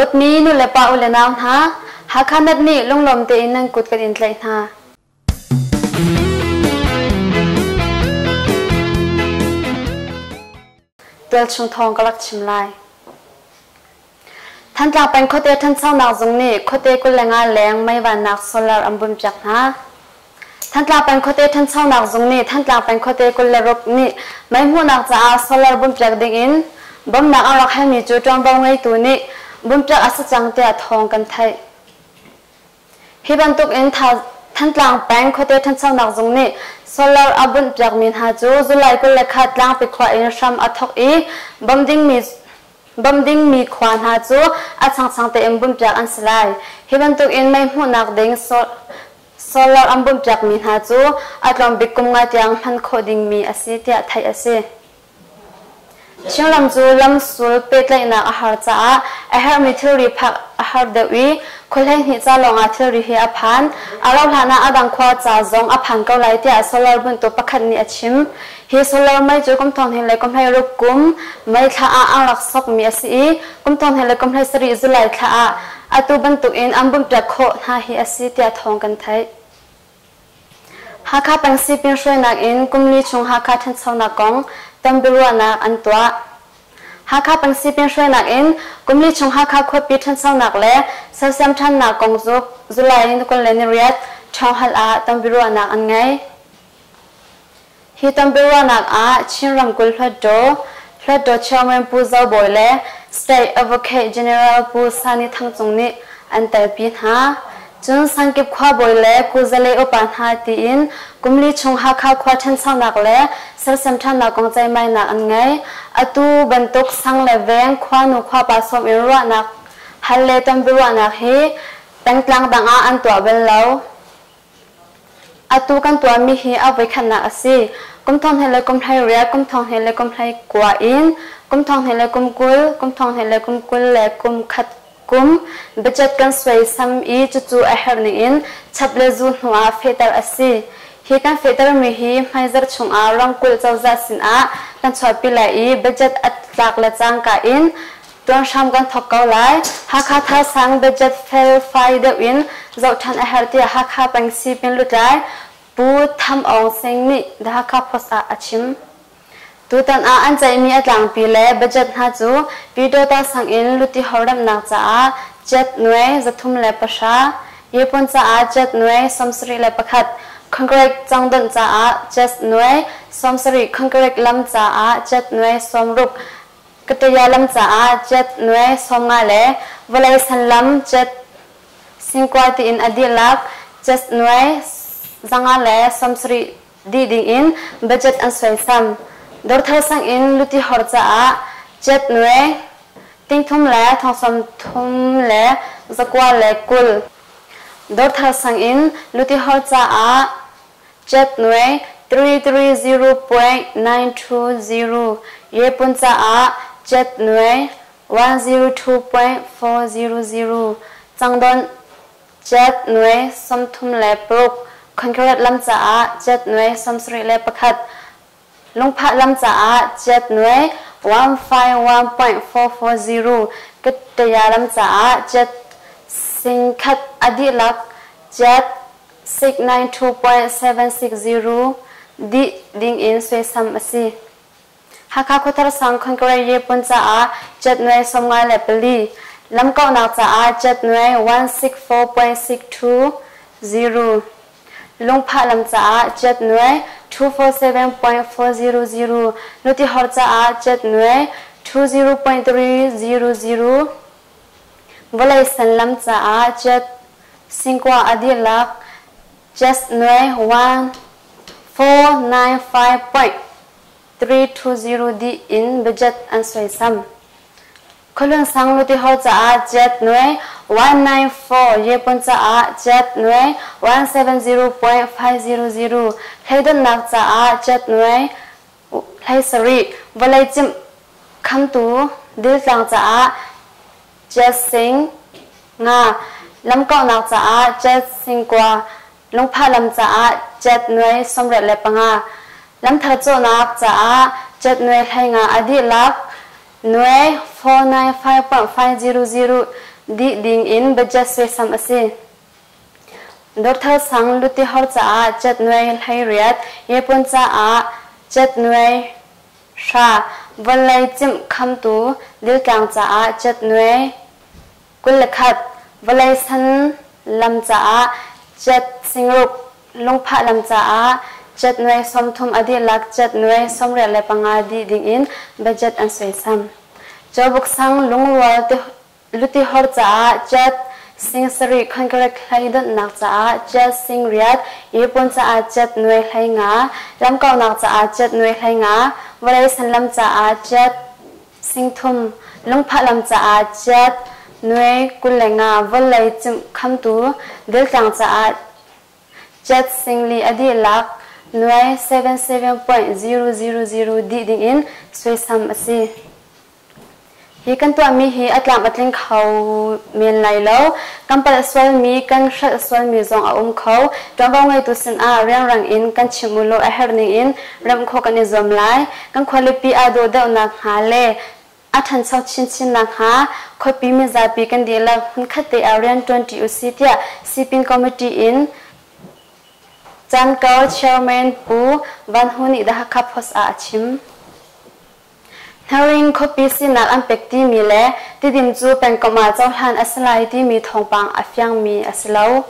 Dawtmi nulepa u le nau hna, Hakha Net nih lunglawm tein nan kut kan in tlaih hna. Tualchung thawng ka rak chim lai. Thantlang peng khuate ṭhanchonak zung nih khuate 25 leng meivannak solar an bunhpiak hna. Thantlang peng khuate ṭhanchonak zung nih Thantlang peng khuate 26 nih mei hmuhnak caah solar bunhpiak ding in bawmhnak an rak halmi cu ṭuanvo ngeitu nih bunhpiak a si cang tiah thawng kan theih. Hi bantuk in Thantlang peng khuate ṭhanchonak zung nih solar a bunhpiakmi hna cu July 21 Tlangpi khua in hram a thawk i bawmh dingmi Bawmh dingmi khua hna cu a changchang tein bunhpiak an si lai. Hi bantuk in mei hmuhnak ding solar an bunhpiakmi hna cu a tlawm bik kum nga tiang hman khawh dingmi a si tiah theih a si. Chinram cu lamsul pehtlaihnak a har caah a herhmi thilri phak a har deuh i khua 12 ca lawngah thilri hi a phan. A rauhhlan ah a dang khua ca zong a phan ko lai tiah solar bunhtu pakhat nih a chim. Hi solar mei cu kum thong hnih le kum 16 kum May thla ah an rak sokmi a si i kum thong hnih le kum 17 July thla ah atu bantuk in an bawmhpiak khawh hna hi a si tiah thawng kan theih. Hakha peng sipin hruainak in kum li chung Hakha ṭhanchonak kong tonbiaruahnak an tuah. Hakha peng sipin hruainak in kum li chung Hakha khuapi ṭhanchonak le sersiam ṭhannak kong cu July 28 ṭhawng ah tonbiaruahnak an ngei. Hi tonbiaruahnak ah Chin ramkulh Hluttaw, Hluttaw Chairman Pu Zo Bawi le State Advocate General Pu Sani Thang Cung nih an telpi hna. Cun sangkip khuabawi le kuzale upa hna tiin kumli chung Hakha khua ṭhanchonak le sersiam ṭhannak kong ceihmainak an ngei. Atu bantuk sang le veng khuanu khuapa sawm in ruahnak hal le tonbiaruahnak hi pengtlang dang ah an tuah bal lo. Atu kan tuahmi hi a voikhatnak a si. Kum thong hnih le kum 18, kum thong hnih le kum 19 in kum thong hnih le kum 20, kum thong hnih le kum 21 kum budget kan suaisam i cucu a herh ning in chap le zu hnu ah fehter a si. Hi kan fehtermi hi hmaizarh chungah ramkulh cozah sinah kan chuahpi lai i budget a tlak le cangka in Tuan hram kan thawk ko lai. Hakha Thaisang budget felfai deuh in zoh ṭhan a herh tiah Hakha peng sipin lutlai Pu Tham Aung Sing nih The Hakha Post ah a chim. Tutan ah an ceihmi a tlangpi le budget hna cu Pyidawta sang in lutihor remhnak caah jet nuai 310, Yepun caah jet nuai 71, Concrete cangdonh caah jet nuai 70, Concrete lam caah jet nuai 60, Kataya lam caah jet nuai 50 le vawlei san lam jet singkua tiin a dihlak jet nuai 170 dih ding in budget an suaisam. Dawrthar sang in lutihor caah jet nuai 330 le 920. Dawrthar sang in lutihor caah jet nuai 330.920 Yepun caah jet nuai 102.400 Cangdonh jet nuai 36 Concrete lam caah jet nuai 71 Lungphah lam caah jet nuai 151.440 Kataya lam caah jet 1,000 a dihlak jet 692.760 dih ding in suaisam a si. Hakha Khuathar sang Concrete Yepun caah jet nuai 54, lamkauhnak caah jet nuai 164.620, lungphah lam caah jet nuai 247.400, lutihor caah jet nuai 20.300, vawlei san lam caah jet 9,000 a dihlak jet nuai 1495.320 dih in budget an suaisam. Khualun sang lutihor caah jet nuai 194, Yepun caah jet nuai 170.500, hleidonhnak caah jet nuai 17, vawlei cimh khamtu diltlang caah jet 5,000, lamkauhnak caah jet 9,000, lungphah lam caah jet nuai 85, lamthar cawhnak caah jet nuai 15 a dihlak nuai 495.500. dih ding in budget suaisam a si. Dawrthar sang lutihor caah jet nuai 18, Yepun caah jet nuai 10, vawlei cimh khamtu diltlang caah jet nuai 21, vawlei san lam caah jet 6,000, lungphah lam caah jet nuai 30 a dihlak jet nuai 95 dih ding in budget an suaisam. Cawbuk sang lungrual lutihor caah jet 7,000, concrete hlei donhnak caah jet 8,000, Yepun caah jet nuai 15, lamkauhnak caah jet nuai 15, vawlei san lam caah jet 3,000, lungphah lam caah jet nuai 25, vawlei cimh khamtu diltlang caah jet 4,000 a dihlak nuai 77.000 dih ding in suaisam a si. Hi kan tuahmi hi a tlam a tling kho men lai lo. Kan palh sualmi, kan hrelh sualmi zong a um kho. Ṭuanvo ngeitu sinah rianrang in kan chim u law a herh ning in remh khawh kan i zuam lai. Kan khualipi aa dawh deuh nakhnga le a ṭhancho chinchin nakhnga khuapi mizapi kan dihlak hmunkhat te ah rian ṭuanṭi usih tiah Sipin Committee in Caankar Chairman Pu Van Hu nih The Hakha Post ah a chim. Hnaring khuapi sinak an pek timi le Tidim cu pengkomh ah cohlan a si lai timi thawngpang a fiangmi a si lo.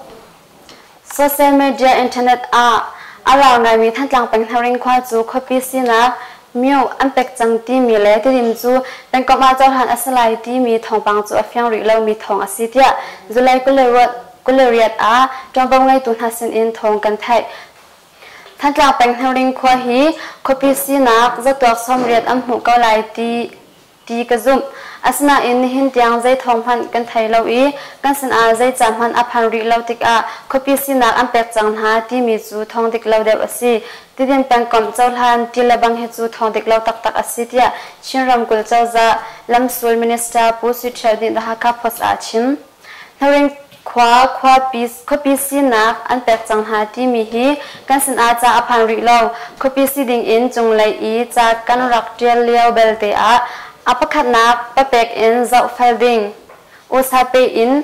Social media internet ah a lar ngaimi Thantlang peng Hnaring khua cu khuapi sinak myo an pek cang timi le Tidim cu pengkomh ah cohlan a si lai timi thawngpang cu a fiang rih lomi thawng a si tiah July 28 ah ṭuanvo ngeitu hna sinin thawng kan theih. Thantlang peng Hnaring khua hi khuapi sinak zatuak 80 an hmuh ko lai ti ka zumh. Asinain nihin tiang zei thawng hmanh kan thei lo i kan sinah zei ca hmanh a phan rih lo tikah khuapi sinak an pek cang hna timi cu thawng dik lo deuh a si. Tidim pengkomh cohlan ti le bang hi cu thawng dik lo taktak a si tiah Chin ramkulh cozah lamsul minister Pu Sui Ṭhio nih The Hakha Post ah a chim. Hnaring khua khuapi sinak an pek cang hna timi hi kan sinah ca a phan rih lo. Khuapi si ding in cunglei i ca kan rak ṭial lio belte ah a pakhatnak papek in zohfel ding usape in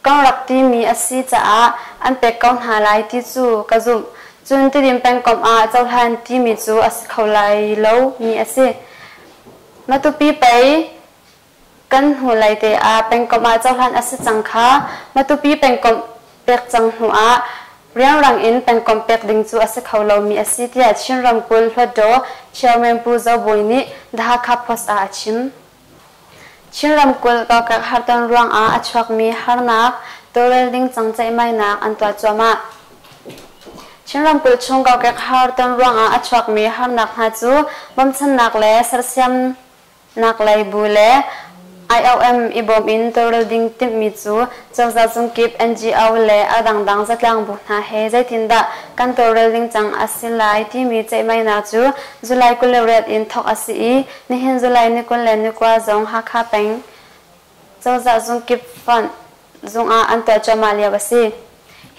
kan rak timi a si caah an pek ko hna lai ti cu ka zumh. Cun Tidim pengkomh ah cohlan timi cu a si kho lai lo mi a si. Matupi pei Kan hnulei te ah pengkomh ah cohlan a si cang kha Matupi pengkomh pek cang hnu ah rianrang in pengkomh pek ding cu a si kho lomi a si tiah Chin ramkulh Hluttaw Chairman Pu Zo Bawi nih The Hakha Post ah a chim. Chin ramkulh kokek harton ruang ah a chuakmi harnak tawlrel ding cang ceihmainak an tuah cuahmah. Chin ramkulh chung kokek harton ruang ah a chuakmi harnak hna cu bawmchannak le sersiam nak lei bu le IOM i bawm in tawlrel ding timhmi cu cozah zungkip, NGO le a dangdang zatlang bu hna he zeitindah kan tawlrel ningcang a si lai timi ceihmainak cu July 28 in thawk a si i nihin July ni 29 zong Hakha peng cozah zungkip fonh zung ah an tuah cuahmah lio a si.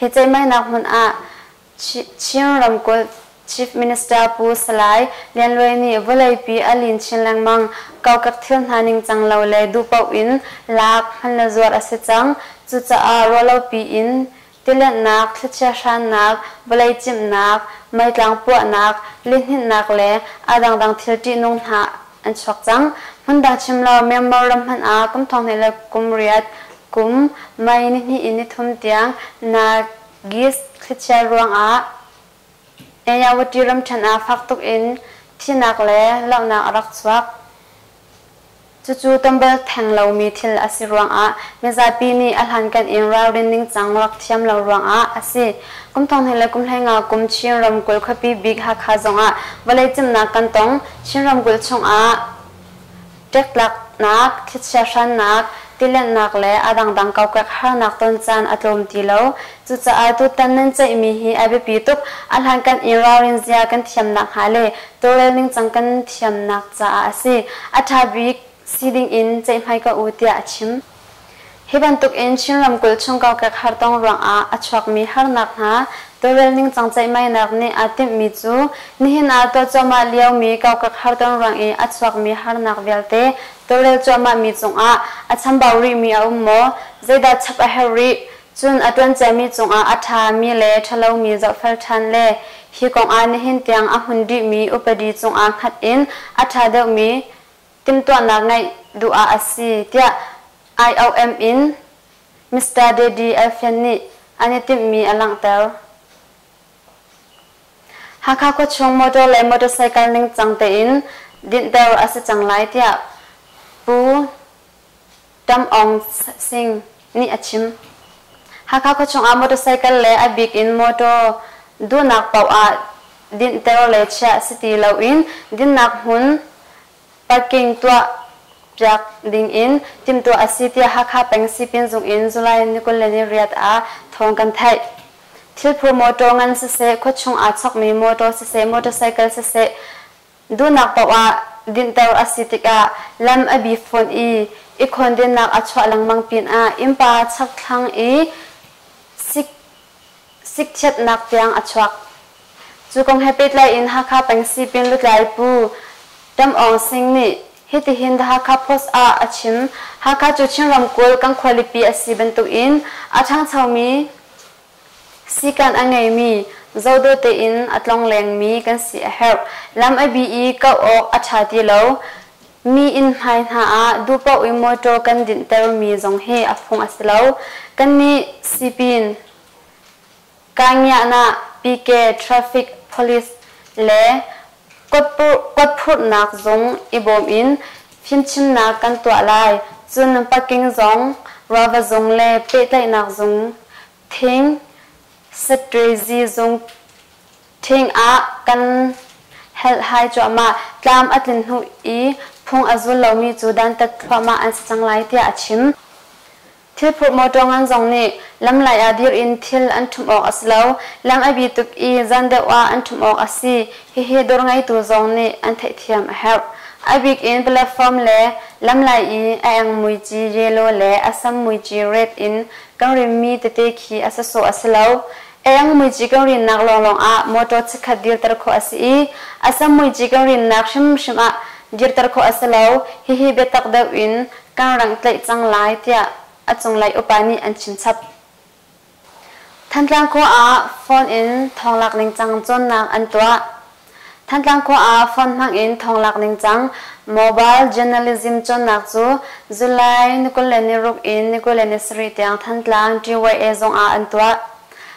Hi ceihmainak hmun ah Chin ramkulh Chief Minister Pu Salai Lian Luai nih vawleipi a lin chin lengmang. Kokek thil hna ningcang lo le duhpaoh in lak, hman le zuar a si cang. Cucaah ruahlopi in tilenhnak, thlichia hrannak, vawlei cimhnak, meitlang puahnak, lihninhnak le a dangdang thil ṭihnung hna an chuak cang. Hmundang chim lo Myanmar ram hmanh ah kum 2018 kum May nihnih in nithum tiang Nargis thlichia ruangah Ayeyawati ramṭhen ah fak tuk in thihnak le lohnak a rak chuak. Cucu tombal theng lomi thil a si ruangah mizapi nih a hlankan in ralrin ningcang rak thiam lo ruangah a si. Kum 20 le kum 15 kum Chin ramkulh khuapi bik Hakha zongah vawlei cimnak kan tong. Chin ramkulh chungah Ṭektlaknak, thlichia hrannak, tilenhnak le a dangdang kokek harnak ton caan a tlawm ti lo. Cucaah tutan nan ceihmi hi a biapi tuk. A hlankan in ralrin zia kan thiam nakhnga le tawlrel ningcang kan thiamnak caah a si. A ṭha bik si ding in ceihmai ko u tiah a chim. Hi bantuk in Chin ramkulh chung kokek hartong ruangah a chuakmi harnak hna tawlrel ningcang ceihmainak nih aa timhmi cu nihin ah tuah cuahmah liomi kokek harton ruang i a chuakmi harnak vialte tawlrel cuahmahmi cungah a chambau rihmi a um maw, zeidah chap a herh rih, cun a ṭuanciami cungah a ṭhami le ṭhalomi zohfel ṭhan le hi kongah nihin tiang a hmun rihmi upadi cungah hngat in a ṭha deuhmi timhtuahnak ngeih duh ah a si, tiah IOM in Mister Daddy Elfian nih an i timhmi a langhter. Hakha khuachung motor le motorcycle ningcang tein dinhter a si cang lai, tiah Pu Tam Aung Sing nih a chim. Hakha khuachung ah motorcycle le a bik in motor duhnak paoh ah dinhter le chiah si ti loin dinnak hmun parking tuah piak ding in timhtuah a si tiah Hakha peng sipin zung in July ni 28 ah thawng kan theih. Thilphur motor ngan siseh, khuachung aa chokmi motor siseh, motorcycle siseh duhnak paoh ah dinhter a si tikah lam a bi fawn i i khawndennak a chuah lengmang pinah innpa chakthlang i sikchiatnak tiang a chuak. Cu kong he pehtlai in Hakha peng sipin lutlai Pu Tam Aung Sing nih hitihin The Hakha Post ah a chim. Hakha cu Chin ramkulh kan khualipi a si bantukin a ṭhangchomi Sikan a ngeimi, zohdawh tein a tlonglengmi kan si a herh. Lam a bi i kauh awk a ṭha ti lo. Mi inn hmai hna ah duhpaoh in mawṭaw kan dinhtermi zong hi a phung a si lo. Kannih sipin, Kangiahna, PK, Traffic Police le kuatphurhnak zung i bawm in fimchimnak kan tuah lai. Cun parking zong, rava zung le pehtlaihnak zung, thing, saṭezi zung ṭhing ah kan helhhai cuahmah. Tlam a tlin hnu i phung a zul lomi cu dantat thluahmah an si cang lai tiah a chim. Thilphurh mawṭaw ngan zong nih lamlai ah dir in thil an ṭhumh awk a si lo. Lam a bi tuk i zan deuh ah an ṭhumh awk a si. Hihi dawr ngeitu zong nih an theihthiam a herh. A bik in platform le lamlai i a eng muici yellow le a sam muici red in kan rinmi tete khi a sawsawh a si lo. A eng muici kan rinnak lawnglawng ah mawṭaw chikkhat dirter khawh a si i a sam muici kan rinnak hrimhrim ah dirter khawh a si lo. Hihi biatak deuh in kan rangh tlaih cang lai tiah a cunglei upa nih an chimchap. Thantlang khua ah phone in thawnglak ningcang cawnnak an tuah. Thantlang khua ah phone hmang in thawnglak ningcang mobile journalism cawnnak cu July ni 26 in ni 27 tiang Thantlang TYA zung ah an tuah.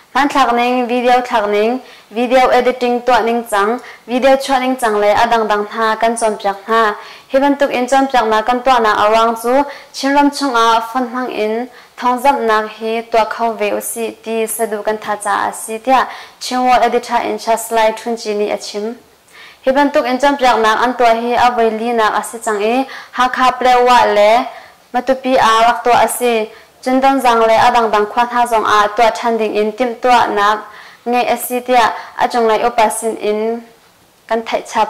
Hmanthlak ning, video thlak ning, video editing tuah ningcang, video chuah ningcang le a dangdang hna kan cawnpiak hna. Hi bantuk in cawnpiaknak kan tuahnak a ruang cu Chinram chungah phone hmang in thawngzamhnak hi tuah kho ve usih ti saduh kan tha caah a si tiah Chin World Editor in Charge Salai Htun Ci nih a chim. Hi bantuk in cawnpiaknak an tuah hi a voi linak a si cang i Hakha, Pletwah le Matupi ah rak tuah a si. Cun Tonzang le a dangdang khua hna zong ah tuah ṭhan ding in timhtuahnak ngeih a si tiah a cunglei upa sin in kan theih chap.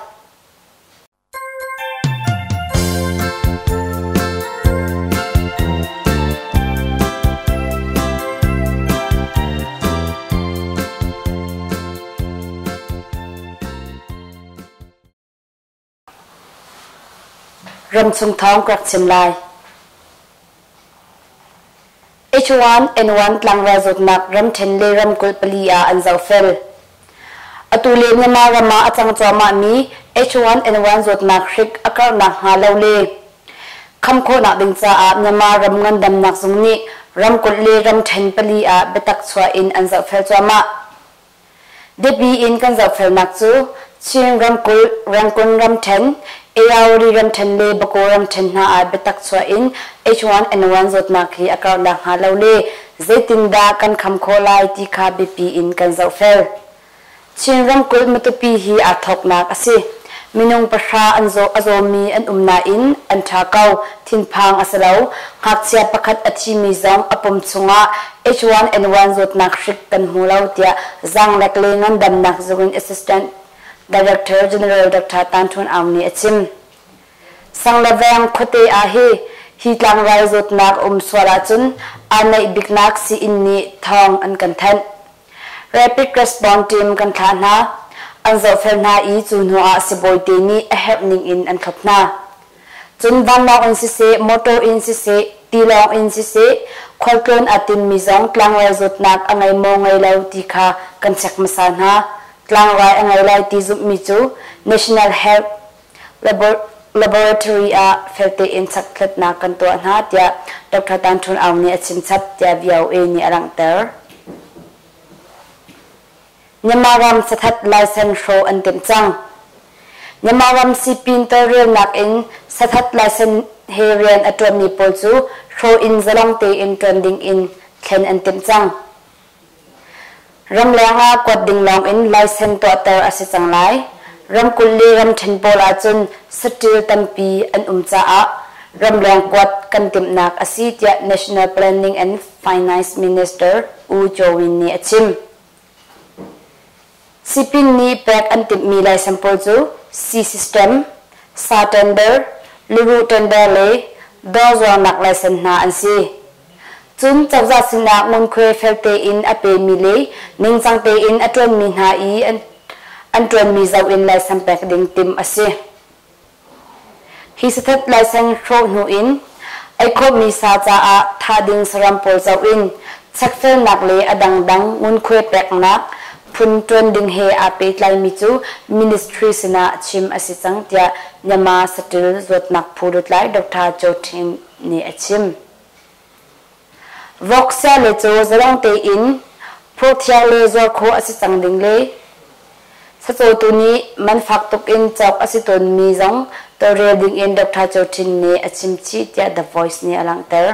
Ramchung thawng ka rak chim lai. H1N1 tlangval zawtnak ramṭhen le ramkulh pali ah an zohfel. Atu le Myanmar ram ah a cang cuahmahmi H1N1 zawtnak hrik a karhnak hnga lo le kham khawhnak ding caah Myanmar ram ngandamnak zung nih ramkulh le ramṭhen pali ah biatak chuah in an zohfel cuahmah. Biapi in kan zohfelnak cu Chin ramkulh, Rangoon ramṭhen, Ayawari ramṭhen le Bago ramṭhen hna ah biatak chuah in H1N1 zawtnak hi a karh nakhnga lo le zeitindah kan kham khawh lai ti kha biapi in kan zohfel. Chin ramkulh Matupi hi aa thawknak a si. Minung pahra an zaw a zawmi an um nain an ṭha ko, thinphang a si lo. Ngakchia pakhat a thimi zong a pum chungah H1N1 zawtnak hrik kan hmu lo tiah Zaanglek le Ngandamnak Zung in Assistant Director General Dr. Tan Htun Aung nih a chim. Sangleveng khuate ah hi Hi tlangrai zawtnak a um sual ahcun aa naih biknak sii-inn nih thawng an kan thanh. Rapid Response Team kan thlah hna. An zohfel hna i cu hnu ah sibawite nih a herh ning in an thlop hna. Cun vanlawng in siseh, motor in siseh, tilawng in siseh, khualtlawn aa timmi zong tlangrai zawtnak a ngei maw ngei lo ti kha kan check hmasa hna. Tlangrai a ngei lai ti zumhmi cu National Health Laboratory ah felte in chekhlatnak kan tuah hna tiah Dr. Tan Htun Aung nih a chimchap tiah VOA nih a langhter. Myanmar ram sathat laisen hrawh an timh cang. Myanmar ram sipin tawlrelnak in sathat laisen he rian a ṭuanmi pawl cu hrawh in zalong tein ṭuan ding in thlen an timh cang. Ramleng ah kuat ding lawng in laisen tuahter a si cang lai. Ramkulh le ramṭhen pawl ahcun saṭil tampi an um caah ramleng kuat kan timhnak a si tiah National Planning and Finance Minister U Kyaw Win nih a chim. Sipin nih pek an timhmi laisen pawl cu C-system, sa tender, luruh tender le dawr zuarnak laisen hna an si. Cun cozah sinah ngunkhuai fel tein a pemi le ningcang tein a ṭuanmi hna i an ṭuanmi zoh in laisen pek ding timh a si. Hi sathat laisen hrawh hnu in ei khawhmi sa caah thah ding saram pawl zoh in chekfelnak le a dangdang ngunkhuai peknak phun ṭuan ding he aa pehtlaimi cu ministry sinah chim a si cang tiah Myanmar saṭil zuatnak phu lutlai Dr. Joe Thin nih a chim. Voksia le caw zalong tein phurhthiar le zuar khawh a si cang ding le sacawtu nih man fak tuk in cawk a si tawnmi zong tawlrel ding in Dr. Cho Thin nih a chim chih tiah The Voice nih a langhter.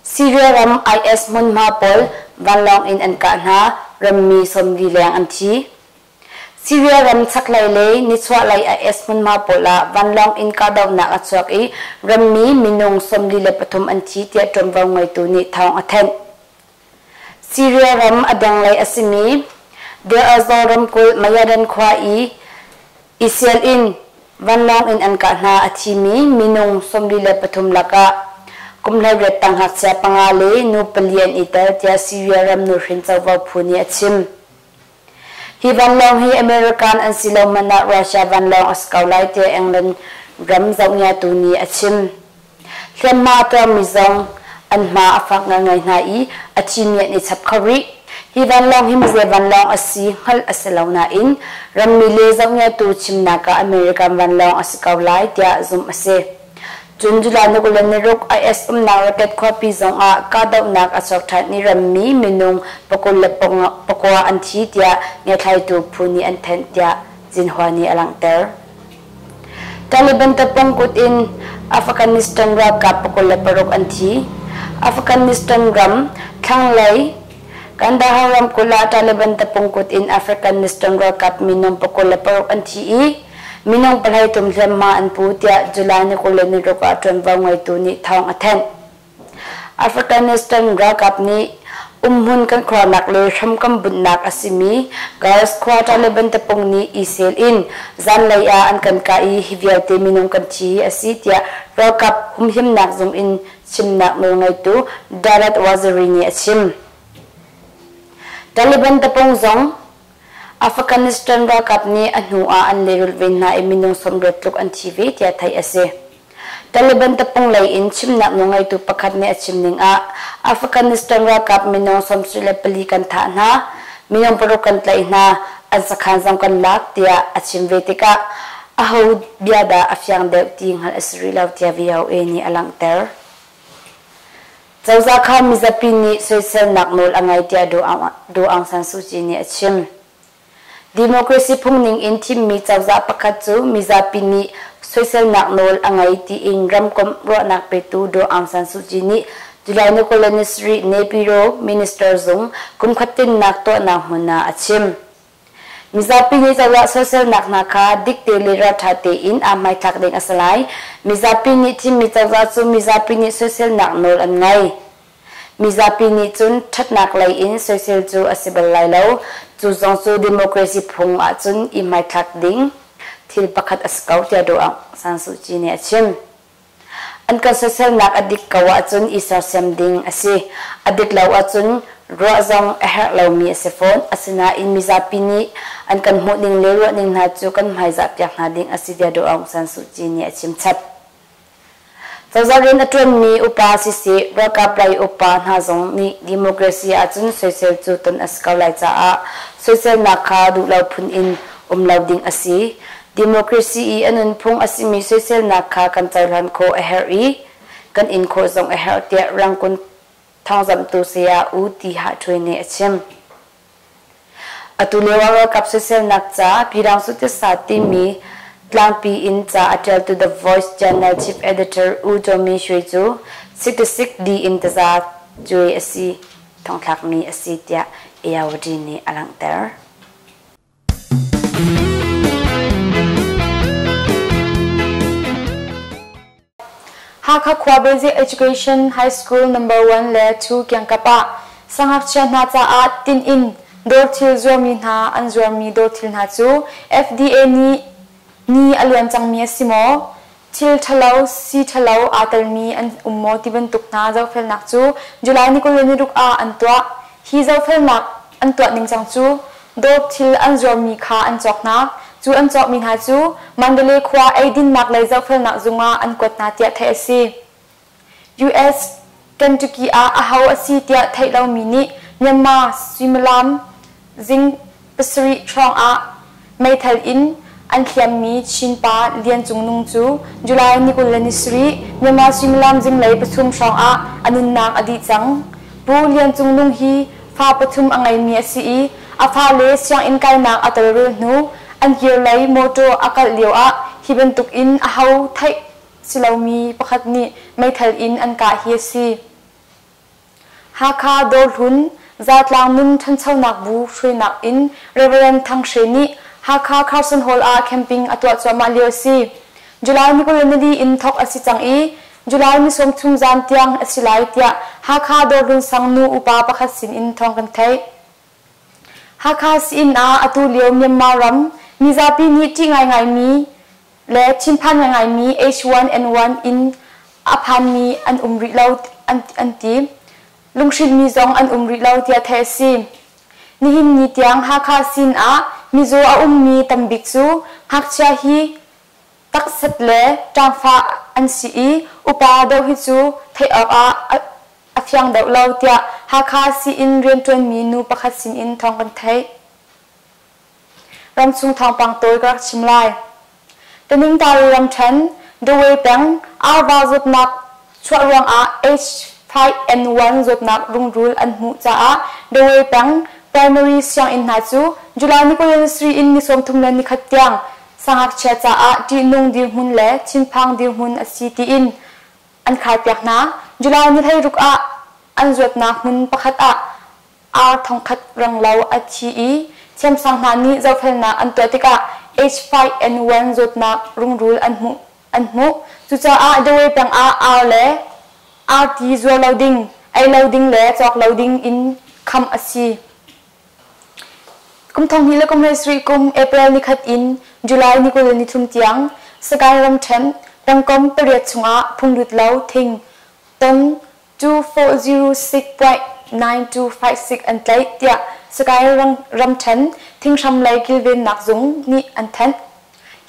Syria ram IS hmunhma pawl vanlawng in an kah hna, rammi 40 leng an thi. Syria ram chaklei le nichuahlei IS hmunhma pawl ah vanlawng in kahdohnak a chuak i rammi minung 43 an thi tiah ṭuanvo ngeitu nih thawng a thanh. Syria ram a denglei a simi Deir ez-Zor ramkulh Mayadan khua i ISIL in vanlawng in an kah hna a thimi minung 43 lakah kum 18 tang ngakchia panga le nu pali an i tel tiah Syria ram nuhrin covo phu nih a chim. Hi vanlawng hi American an si lo hmanh ah Russia vanlawng a si ko lai tiah England ram zohngiatu nih a chim. Hliamhma a tuarmi zong an hma a fak ngaingai hna i a thimi an i chap kho rih. Hi vanlawng hi mize vanlawng a si hngalh a si lo nain rammi le zohngiatu chimnak ah American vanlawng a si ko lai tiah zumh a si. Cun July ni 26 IS umnak Raket khuapi zongah kahdohnak a chuak ṭhan i rammi minung 29 an thi tiah ngiathlaitu phu nih an thanh tiah Xinhua nih a langhter. Taliban tapung kut in Afghanistan ralkap 26 an thi. Afghanistan ram thlanglei Kandahar ramkulh ah Taliban tapung kut in Afghanistan ralkap minung 26 an thi i Minung 13 hliamhma an pu tiah July ni 26 ah ṭuanvo ngeitu nih thawng a thanh. Afghanistan ralkap nih umhmun kan khuarnak le hram kan bunhnak a simi Gars khua Taliban tapung nih ISIL in zanlei ah an kan kah i hi vialte minung kan thi hi a si tiah ralkap humhimnak zung in chimnak nawlngeitu Dalat Waziri nih a chim. Taliban tapung zong Afghanistan ralkap nih a hnu ah an lehrulh ve hna i minung 80 tluk an thi ve tiah theih a si. Taliban tapung lei in chimnak nawlngeitu pakhat nih a chim ning ah Afghanistan ralkap minung 74 kan thah hna, minung paruk kan tlaih hna, an sakhan zong kan lak tiah a chim ve tikah aho bia dah a fiang deuh ti hngalh a si rih lo tiah VOA nih a langhter. Cozah kha mizapi nih soiselnak nawl a ngei tiah Daw Aung San Suu Kyi nih a chim. Democracy phungning in thimmi cozah pakhat cu mizapi nih soiselnak nawl a ngei tiin ramkomh ruahnak petu Daw Aung San Suu Kyi nih July ni 27 Naypyidaw Minister zung kumkhat tinnak tuahnak hmun ah a chim. Mizapi nih cozah soiselnak hna kha dikte le ralṭha tein aa hmaithlak ding a si lai. Mizapi nih thimmi cozah cu mizapi nih soiselnak nawl an ngei. Mizapi nih cun ṭhatnak lei in soisel cu a si bal lai lo. Cu zong cu democracy phung ahcun i hmaithlak ding thil pakhat a si ko tiah Daw Aung San Suu Kyi nih a chim. An kan soiselnak a dik ko ahcun i sersiam ding a si. A dik lo ahcun ruah zong a herh lomi a si fawn. Asinain mizapi nih an kan hmuhning le ruahning hna cu kan hmaizahpiak hna ding a si tiah Daw Aung San Suu Kyi nih a chim chap. Cozah rian a ṭuanmi upa siseh, ralkap lei upa hna zong nih democracy ahcun soisel cu ton a si ko lai caah soiselnak kha duhlo phun in um lo ding a si. Democracy i a nunphung a simi soiselnak kha kan cohlan khawh a herh i kan in khawh zong a herh tiah Rangoon thawngzamhtu saya U Ti Hah Htwe nih a chim. Atu lio ah ralkap soiselnak ca Pyidaungsu Tisa timi tlangpi in ca a ṭialtu The Voice Channel Chief Editor U Kyaw Min Shwe cu 66 D in taza cuai a si thongthlakmi a si tiah Ayawady nih a langhter. Hakha khua Basic Education High School Number 1 le 2 kiangkap ah sangakchia hna caah tin in dawr thil zuarmi hna an zuarmi dawr thil hna cu FDA nih ni a luan cangmi a si maw? Thil ṭhalo, sii ṭhalo aa telmi an um maw ti bantuk hna zohfelnak cu July ni 26 ah an tuah. Hi zohfelnak an tuah ningcang cu dawr thil an zuarmi kha an cawk hna. Cu an cawkmi hna cu Mandalay khua eidinnak lei zohfelnak zung ah an kuat hna tiah theih a si. US Kentucky ah aho a si tiah theih lomi nih Myanmar suimilam zing pasarih hrawng ah meithal in an hliammi Chin pa Lian Cung Nung cu July ni 27 Myanmar suimilam zinglei pathum hrawng ah a nunnak a dih cang. Pu Lian Cung Nung hi fa pathum a ngeimi a si i a fale sianginn kainak a tawlrel hnu an kirlei mawṭaw a kalh lioah hi bantuk in aho theih si lomi pakhat nih meithal in an kah hi a si. Hakha Dawrhlun Zatlang Nun Ṭhanchonak Bu hruainak in Rev. Thang Hre nih Hakha Carson Hall ah camping a tuah cuahmah lio a si. July ni 24 in thawk a si cang i July ni 30 zan tiang a si lai tiah Hakha Dawrhlun sang nu upa pakhat sin in thawng kan theih. Hakha sii-inn ah atu lio Myanmar ram mizapi nih ṭih ngaingaimi le thinphan ngaingaimi H1N1 in a phanmi an um rih lo an ti. Lunghrinhmi zong an um rih lo tiah theih a si. Nihin ni tiang Hakha sin ah mizaw a ummi tambik cu ngakchia hi takset le ṭangfah an si i upa deuh hi cu theih awk ah a fiang deuh lo tiah Hakha sii-inn rianṭuanmi nu pakhat sinin thawng kan theih. Ramchung thawngpang tawi ka rak chim lai. Taningtari ramṭhen, Dawei peng, arva zawtnak chuah ruangah H5N1 zawtnak rungrul an hmuh caah Dawei peng primary sianginn hna cu July ni 23 in ni 31 tiang sangakchia caah ṭihnung dirhmun le thinphang dirhmun a si tiin an kharpiak hna. July ni 16 ah an zuatnak hmun pakhat ah ar thongkhat renglo a thi i thiamsang hna nih zohfelnak an tuah tikah H5N1 zawtnak rungrul an hmuh. An hmuh. Cucaah Dawei peng ah ar le arti zuar lo ding, ei lo ding le cawk lo ding in kham a si. Kum 2017 kum April nikhat in July ni 23 tiang Sagaing ramṭhen pengkomh pariat chungah phunglut lo thing ton 2406.9256 an tlaih tiah Sagaing ramṭhen thinghram lei kilvennak zung nih an thanh.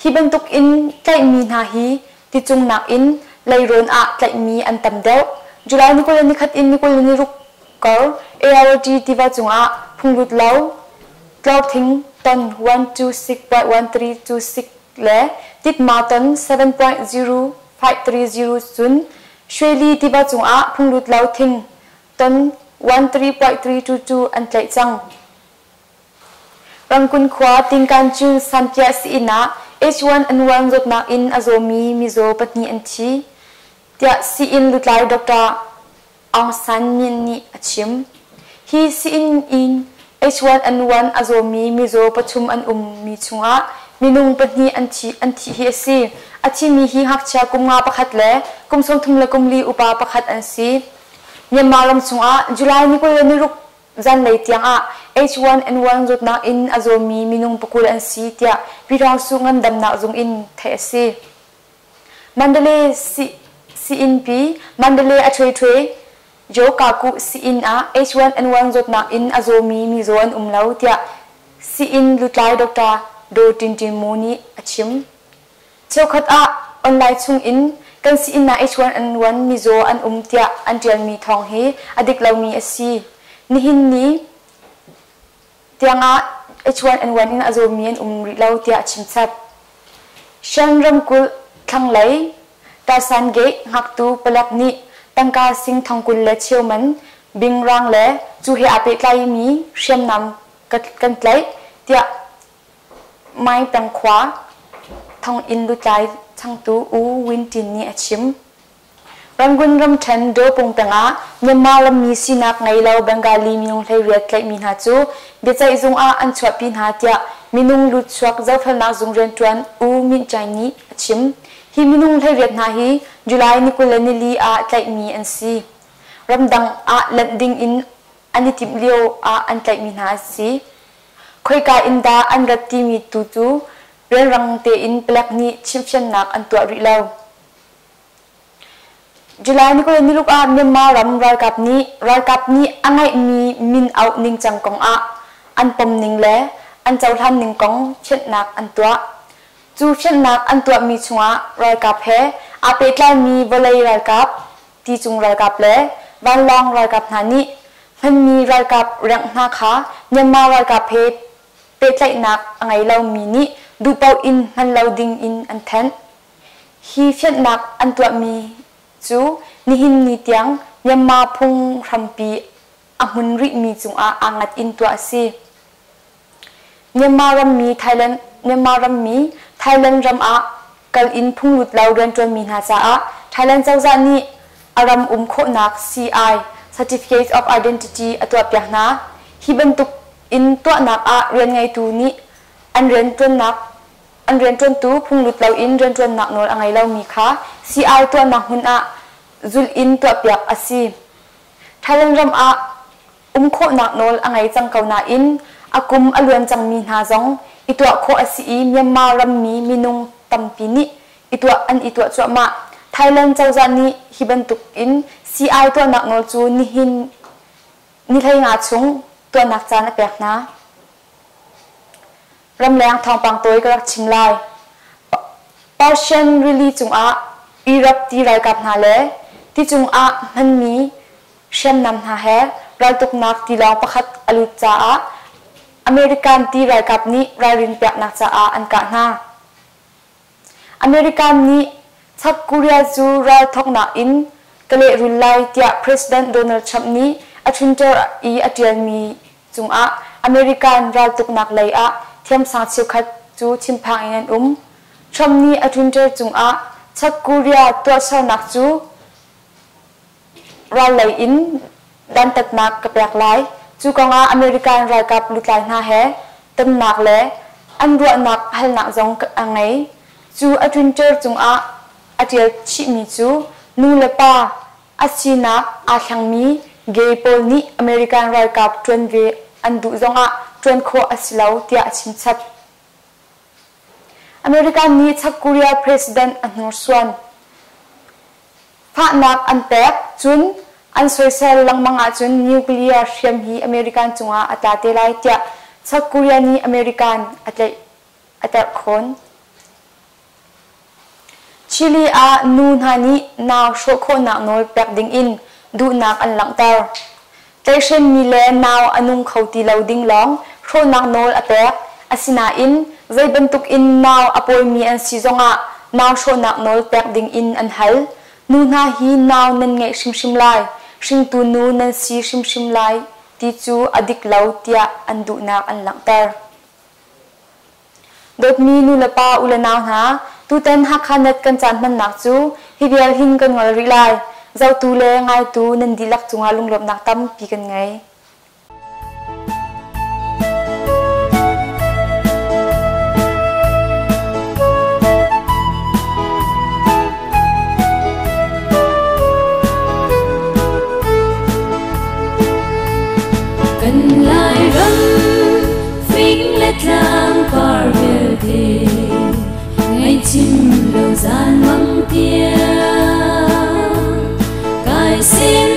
Hi bantuk in tlaihmi hna hi ticung nakin leirawn ah tlaihmi an tam deuh. July ni 21 in ni 26 kar ART tiva cungah phunglut lo tlorthing ton 126.1326 le titma ton 7.0530 cun Shweli tiva cungah phunglut lo thing ton 13.322 an tlaih cang. Rangkun khua Tingkanchun Sanpiah sii-inn ah H1N1 zawtnak in a zawmi mizaw pahnih an thi, tiah sii-inn lutlai Dr. Aung San Myint nih a chim. Hi sii-inn in H1N1 a zawmi mizaw pathum an ummi chungah minung pahnih an thih an thih hi a si. A thimi hi ngakchia kum nga pakhat le kum 34 le kum li upa pakhat an si. Myanmar ram chungah July ni 26 zanlei tiangah H1N1 zawtnak in a zawmi minung pakul an si tiah Pyidaungsu ngandamnak zung in theih a si. Mandalay Sii-innpi Mandalay a ṭhuiṭhui Jokaku sii-inn ah H1N1 zawtnak in a zawmi mizaw an um lo, tiah sii-inn lutlai Doctor Daw Tin Tin Mu nih a chim. Cheukhat ah online chung in kan sii-inn ah H1N1 mizaw an um tiah an ṭialmi thawng hi a dik lomi a si. Nihin ni tiangah H1N1 in a zawmi an um rih lo tiah a chimchap. Shan ramkulh thlanglei Tasan Gate hngaktu palek nih tangka sing thongkul le cheu man bingrang le cu he aa pehtlaimi hriamnam kan tlaih tiah Mai peng khua thonginn lutlai changtu U Win Tin nih a chim. Rangoon ramṭhen Dopung peng ah Myanmar rammi sinak ngei lo Bengali minung 18 tlaihmi hna cu biaceih zung ah an chuahpi hna tiah minung lutchuak zohfelnak zung rianṭuan U Myint Kyaing nih a chim. Hi minung 18 hna hi July ni 24 ah tlaihmi an si. Ramdang ah lanh ding in an i timh lio ah an tlaihmi hna an si. Khoika in dah an rat timi tu cu rianrang tein palek nih chimhfiannak an tuah rih lo. July ni 26 ah Myanmar ram ralkap nih ralkap nih a ngeihmi min auh ningcang kong ah an pom ning le an cohlan ning kong fianhnak an tuah. Cu fianhnak an tuahmi chungah ralkap he aa pehtlaimi vawlei ralkap, ticung ralkap le vanlawng ralkap hna nih hmanmi ralkap rengh hna kha Myanmar ralkap he pehtlaihnak a ngei lomi nih duhpaoh in hman lo ding in an thanh. Hi fianhnak an tuahmi cu nihin ni tiang Myanmar phunghrampi a hmun rihmi cungah aa ngat in tuah a si. Myanmar rammi Thailand Myanmar rammi Thailand ram ah kal in phunglut lo rianṭuanmi hna caah Thailand cozah nih a ram um khawhnak CI Certificate of Identity a tuahpiak hna. Hi bantuk in tuahnak ah rianngeitu nih an rianṭuannak An rianṭuantu phunglut loin rianṭuannak nawl a ngei lomi kha sii-ai tuahnak hmun ah zulh in tuahpiak a si. Thailand ram ah um khawhnak nawl a ngei cang ko nain a kum a luan cangmi hna zong i tuah khawh a si i Myanmar rammi minung tampi nih i tuah an i tuah cuahmah. Thailand cozah nih hi bantuk in sii-ai tuahnak nawl cu nihin ni 15 chung tuahnak caan a pek hna. Ramleng thawngpang tawi ka rak chim lai. Persian rili cungah Iraq ti ralkap hna le ti cungah hmanmi hriamnam hna he raltuknak tilawng pakhat a lut caah American ti ralkap nih ralrin peknak caah an kah hna. American nih Chak Korea cu ral thawknak in ka lehrul lai tiah President Donald Trump nih a Twitter i a tialmi cungah American raltuknak lei ah thiamsang cheukhat cu thinphang in an um. Trump nih a Twitter cungah Chak Korea tuahsernak cu ral lei in dantatnak ka pek lai. Cu kongah American ralkap lutlai hna he tonnak le an ruahnak halnak zong a ngei. Cu a Twitter cungah a ṭial chihmi cu nu le pa a sinak aa thlengmi gay pawl nih American ralkap ṭuan ve an duh zongah ṭuan khawh a si lo tiah a chimchap. American nih Chak Korea president a hnursuan. Fahnak an pek, cun an soisel lengmang ahcun nuclear hriam hi American cungah a tla te lai tiah Chak Korea nih American a tlaih a terhkhawn. Chile ah nu hna nih nau hrawh khawhnak nawl pek dingin duhnak an langhter. Tlaihhremmi le nau a nung kho ti lo ding lawng hrawhnak nawl a pek. Asinain zei bantuk in nau a pawimi an si zongah nau hrawhnak nawl pek dingin an hal. Nu hna hi nau nan ngeih hrimhrim lai, hringtu nu nan si hrimhrim lai ti cu a dik lo tiah an duhnak an langhter. Dawtmi nulepa ulenau hna, tutan Hakha Net kan caan hmannak cu hi vial hin kan ngol rih lai. Zohtu le ngaitu nan dihlak cungah lunglawmhnak tampi kan ngei. Kan Lairam fing le tlang par vialte ngaihchim lo zan mang tiang. Sin.